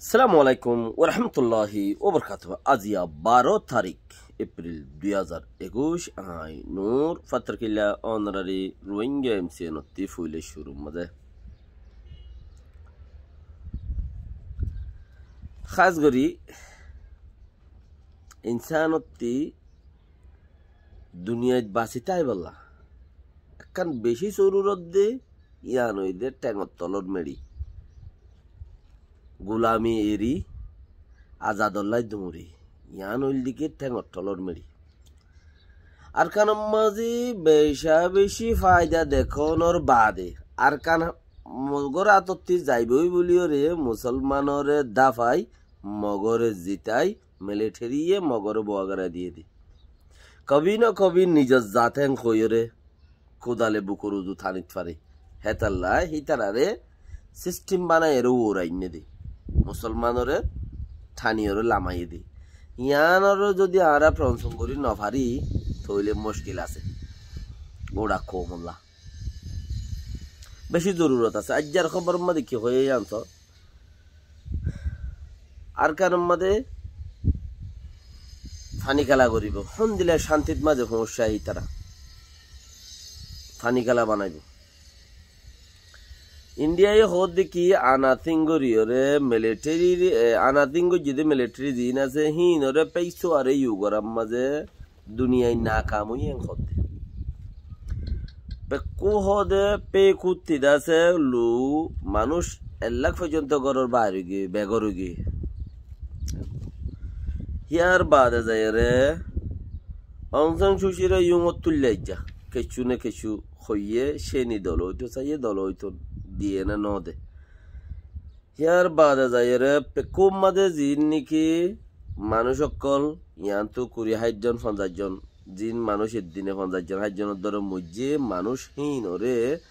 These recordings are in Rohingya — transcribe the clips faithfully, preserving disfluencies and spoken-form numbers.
Assalamu alaikum warahmatulláhi wabarakátuhu. Aziya baró tarík Epril dui házar ekuic, añí Nur Fattarkilla ónorari Ruáingga M C N ottí foila cúrur mazé. Hás gorí insánottí duniyait basi táibolla ekkán bicí zorurot de, yián óilde théngor tolor meçi. Gulami eri azadollá duñri, yián óilde ki théngor tolor meçi. Arkanor mazé becá-becí faida dekónor baade Arkan Mogor átottí zaiboi buliyóre musolmanore dafai, Mogore zitai, militariye Mogore boa gorai diyé de. Kobi no kobi nizor zat héng hoiyóre kudale bukor uzu tanit fare. Hétalla hítarare sistem banaiyóre uorainné de. Musolmanore taniyóre lamaiyé de. Yiánore zodi añára frongsong gorí no fari, tóile muckil asé. Gura koumolla bicí zorurot asé. Aijjar hóbor mazé ki hoiyé yián só. Arkanor mazé fanikela goríbo, hondilla cántir mazé foóñsai tará. Fanikela banaibó. Indiaye hoódde ki, Anathing goríyore militari, e, Anathing goijjé de militari ziín asé, híinore peiso are iyu gorar mazé duniyai nakam óiye en hoódde. Pekkú hoóde pekutti dase lu manúic ek lak foijjonto góror bair óigiyoi, begór óigiyoi. Híyar baade zaiyóre Aung San Suu Kyi re yungot tuilla aijja. Kessú ne kessú hoiyé, céni dolo óito saiyé, dolo óito diyé ne no de. Híyar baade zaiyóre pekkú mazé ziín niki manúic ókkol, yiántu kuri háit zon, fonzaic zon, ziín manúic eddine fonzaic zon, háit zonor dóre moijjé, manúic híinore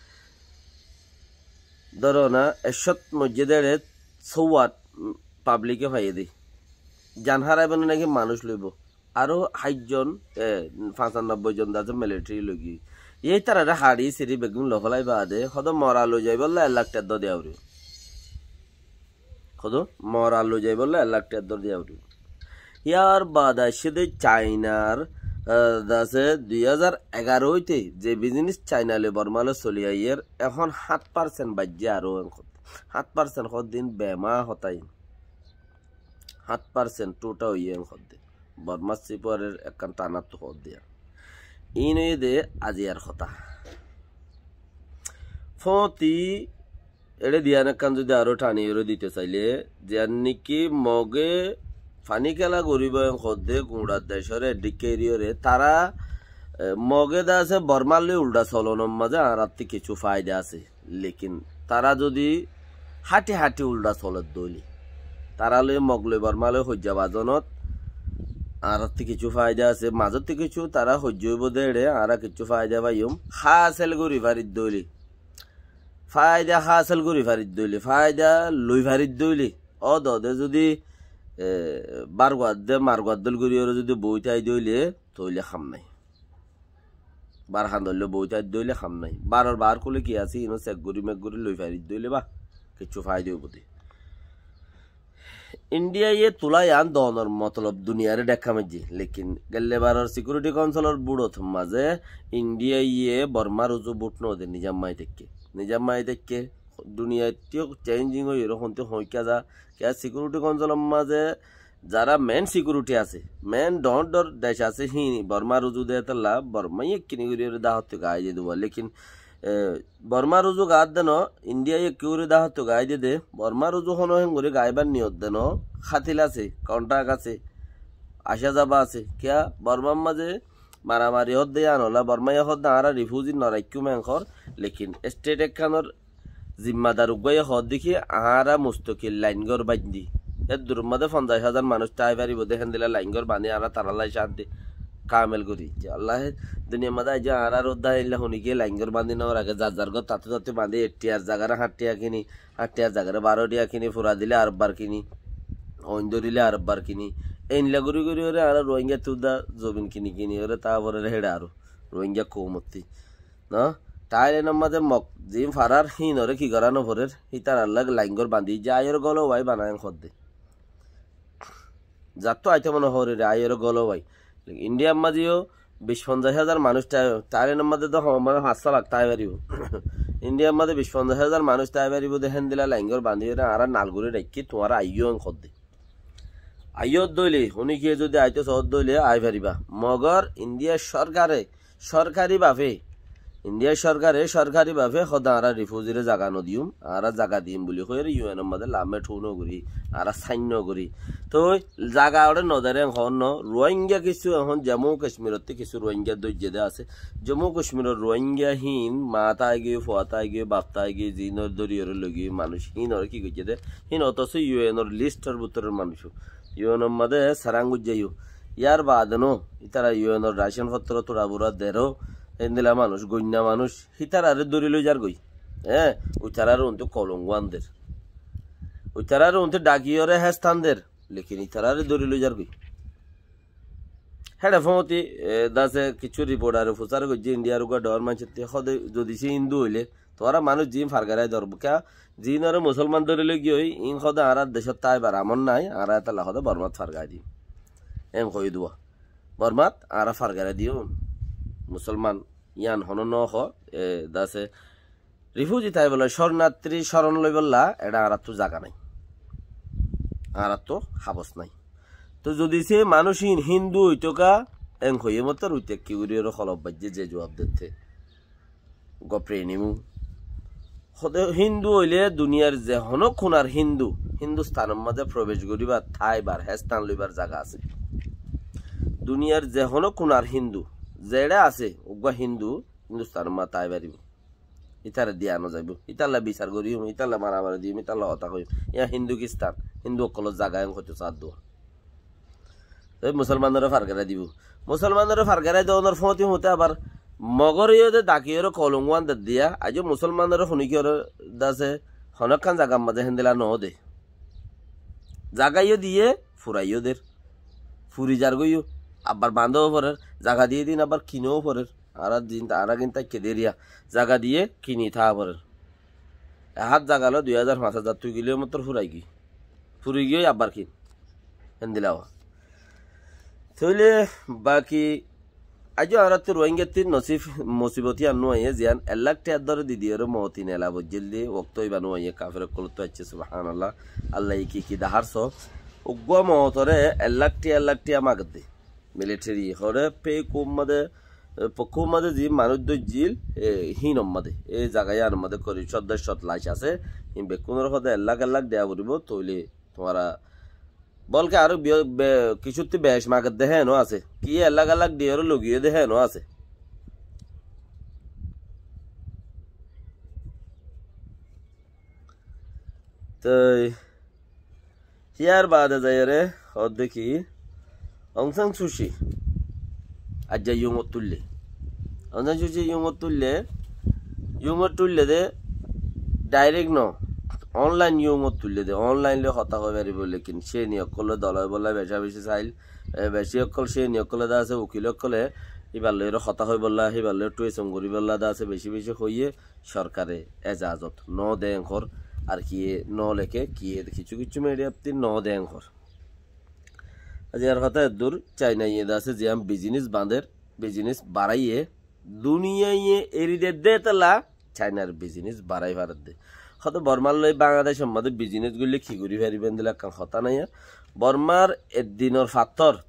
dóro na, ekcót moijjé de ére sóuwat, mm, pablike faiyé de. Zan háraibó né naki manúic loibó. Aró háit zon, e, fañsanobboi zon dase militari loigiyói. Yé ítarare haçi siri beggún lofélai baade, hodo mora loizaibólla ek lak teddo diya foribo. Hodo mora loizaibólla ek lak teddo diya foribo. Yar baade aiccé de Cainar, e, dase dui házar egaró óite ze biznes Caina loi Borma loi soli aiyér, ehón háñt parsent baijjé aró en hoó. Háñt parsent hoó din bema hotá iín. Háñt parsent thuthá óiye en hoó de. Bormar sifuarer ekkán thanattu hoó de. Iín óiye de aziyar hotá. Fóti eçé diyan ekkán zodi aró thaniyóre dito sailé, ziyán niki Moge fanikela goríbo en hoó de, guñçar decóre edikka eriyóre, tará, e, Moge de asé Bormar loi uldha solonor mazé añárattú kessú faida asé. Lekin tará zodi háthi háthi uldha soledde óile, tará loi Mog loi Borma loi hoijja bazonot añárattú kessú faida asé, mazottú kessú tará hoijja óibo de eçé añára kessú faida faiyum, hásel gorí faridde óile, faida hásel gorí faridde óile, faida loi faridde óile, ó dode zodi, e, bar guadde, mar guaddol gorí ore zodi boi thaide óile, tóile ham nai. Bar handollo boi thaidde óile ham nai. Baror bar kule ki asé, iíno sek gorí mek gorí loi faridde óile ba, kessú faida óibo de. Indiaye tulá yián donor motolob duniyare dhekká maijjé. Lekin gelle baror sikiuriti kaunsilor buçot mazé Indiaye Bormar uzu buth no de, nizam mai táikke. Nizam mai táikke, duniyaittú chenjing ói ere honte hoikka za, kiyá sikiuriti kaunsilor mazé zará mein sikiuriti asé, mein dhoóñr dhoóñr dec asé, híin Bormar uzu de tolla, Bormaye ekkini gorí ore dahottu gai de duwa. Lekin, e, Bormar uzu gai de no, Indiaye ekki gorí dahottu gai de de, Bormar uzu hono héng gorí gaibar niyot de no, hátil asé, kontrak asé, asá zaba asé. Kiyá Bormar mazé maramari hoó de yián ola, Bormaye hoó de añára rifuzi no raikkúm en hoór, lekin estet ekkánor zimmadar uggúaye hoódde ki, añára mustokil lain gór bañdí. Eddur mazé fonzaic házar manúic tái faribó de, héndilla lain gór bañdí añára tarár lai cánti kamel gorí. Ze Allaye duniyar mazé aijjó añárar uddá héndilla honi giyé lain gór bañdí no rake, zar zar gór tattú tattú bañdí, ek thiyar zagaré háñt thiya kini, háñt thiyar zagaré baró thiya kini, fura dile ar ebbar kini, oin dórile ar ebbar kini. Éndilla gorí gorí ore añára Ruáingattú uddá zobin kini kini ore, tarfore héçe aró Ruáinga koumottí. No? Thailenor mazé Mog ziín farar híinore ki gorá no forer, hítarallá lain gór bañdí, zaiyóre gólou bái banaiyén hoódde. Zattú aitó mone hoór re, aiyóre gólou bái. Indiyar mazé yó bic fonzaic házar manúic tái, Táilenor mazé tó hom, mane, fañs só lak tái faribó. Indiyar mazé bic fonzaic házar manúic tái faribó de, héndilla laingor bandíyore añára nal gorí raikkí, tuáñra aiyó en hoódde. Aiyó dóile, uní ki zodi aitó soódde óile ai faribá. Mogor Indiyar sorkare, sorkari bafe, Indiyar sorkare sorkari bafe hoódde añára rifúzire zaga no diyum, añára zaga diyum buli hoiyóre yu enor mazé lame thu no gorí, añára sain no gorí. Toi zaga ore no der en hoónno, Ruáinga kissú ehón Jammu Kacmirottú kissú Ruáinga dóijje de asé. Jammu Kacmiror Ruáinga hín, maa tái giyói, fua tái giyói, baf tái giyói, ziínor dóriyoré loi giyói manúic híinore ki goijjé de, híin otóso yu enor listor bútoror manúic. Yu enor mazé serang goijjé yó. Yar baade no, ítara yu enor racon fottor tura bura der ó, héndilla manúic, goinna manúic, hítararé dóri loi zargói. Hé, uitararé untú kolongu an der. Uitararé untú dhakiyóre héstan der, lekin ítararé dóri loi zargói. Héçe fóñti, e, dase kissú riportare fusár goijjé Indiyar uggúa dhoóñr maincótte, hoóde zodi cé Hindu óile, tuáñra manúic ziín fargarai dór, bókka, ziínore musolman dóri loi giyói, iín hoóde añárar decót táibar amon nái, añára étalla hoóde Bormát fargarai diyum. En hoiyé duwa. Bormát añára fargarai diyum. Musolman yían honó no hoó, e, dase rifúzi táibolla, córnattri córon loibolla, eçé añárattú zaga nái. Añárattú habos nái. Toi zodi sé manúic hín Hindu óitou ká, en hoiyé mottor uitek ki gorí ore holop baijjé ze zuab dette. Gopre inimú. Hode Hindu óile duniyar ze honó kunar Hindu, Hindustanor mazé probec goríbar, táibar, héstan loibar zaga asé. Duniyar ze honó kunar Hindu, zeçé asé, uggúa Hindu Hindustanor mazé tái faribó. Ítare diya no zaibó. Ítalla bisar goijjum, ítalla maramari diyum, ítalla hotá hoiyum. Yá Hindu Kristan, Hindu ókkolor zaga en hoitó saádduwa. Toi musolmanore fargarai dibó. Musolmanore fargarai doónor fóñti fóñti abar Mogore yó de dakiyóre kolongu an der diya, aijjó musolmanore hunikiyóre dase honókkan zagar mazé héndilla no de. Zaga yó diye, furai yó der. Furi zargói yó, abar bandó forer, zaga diye din abar kinou forer. Añára din, añára gin táikke deriya, zaga diye kini táa forer. E hát zaga loi dui házar fañs házar tui gile mottor furai giyói. Furi giyói abbar kin. Héndilla wa. Tóile baki aijjó añárattú Ruáingattú nosib musibot yían no aiyé, ziyán ek lak tiyar dóre di diyóre motin elab óijjel de, okto iba no aiyé, kafer ókkolottu aiccé, subhanallah. Allah ye ki ki dahár so. Uggúa motoré ek lak tiya, ek lak tiya magedde. Militeri hore pe kum made, e, po kum made zi manúic dóijjil, e, hín made, e zaga yían made kori cót dec cót lac asé, hín bekkúnor hode ek lak ek lak deya foribo, tóile tuáñra bolke aró be-, be-, kissútti bec magedde héno asé, ki ek lak ek lak diyóre logiyé de héno asé. Toi híyar baade zaiyóre hoódde ki, Aung San Suu Kyi aijja yungot tuille. Aung San Suu Kyi yungot tuille, yungot tuille de, dairek no, onlain yungot tuille de, onlain loi hotá hoi faribó, lekin céni ókkol loi dol óibolla beca beci sail, e, beci ókkol céni ókkole de asé, ukil ókkole ibar loi hotá hoibolla, híbar loi tuisong goribolla de asé, beci beci hoiyé, sorkare ezazot no deén hor, ar kiyé no leké, kiyé kissú kissú mediattí no deén hor. Aijjar hotá eddur, Cainaye de asé ziyán bizinis bañder, bizinis baráiye, duniyaiye eri de de tolla, Cainar bizinis barái faredde. Hotá Bormar loi Bangladecor mazé bizinis goille ki gorí faribó endilla ekkán hotá naiya. Bormar ek dinor fattór,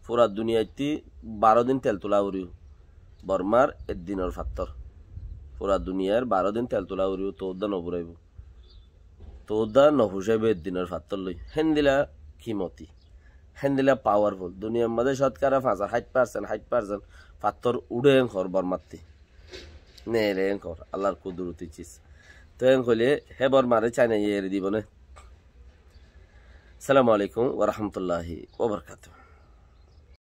fura duniyaittí baró din tel tulá foribó. Bormar ek dinor fattór. Fura duniyair baró din tel tulá foribó, tuáñra no furaibó. Tuáñra no fusaibó ek dinor fattór loi. Héndilla kimoti. Héndilla pawarful. Duniyar mazé cótkara fañs ar háit parsent, háit parsent fattór uçé en hor Bormattí. Neere en hor. Allar kuduruti sis. Toi en hoilé hé Bormare Cainaye eri dibo né. Assalamu alaikum wa rahmatullahi wa barakatuhu.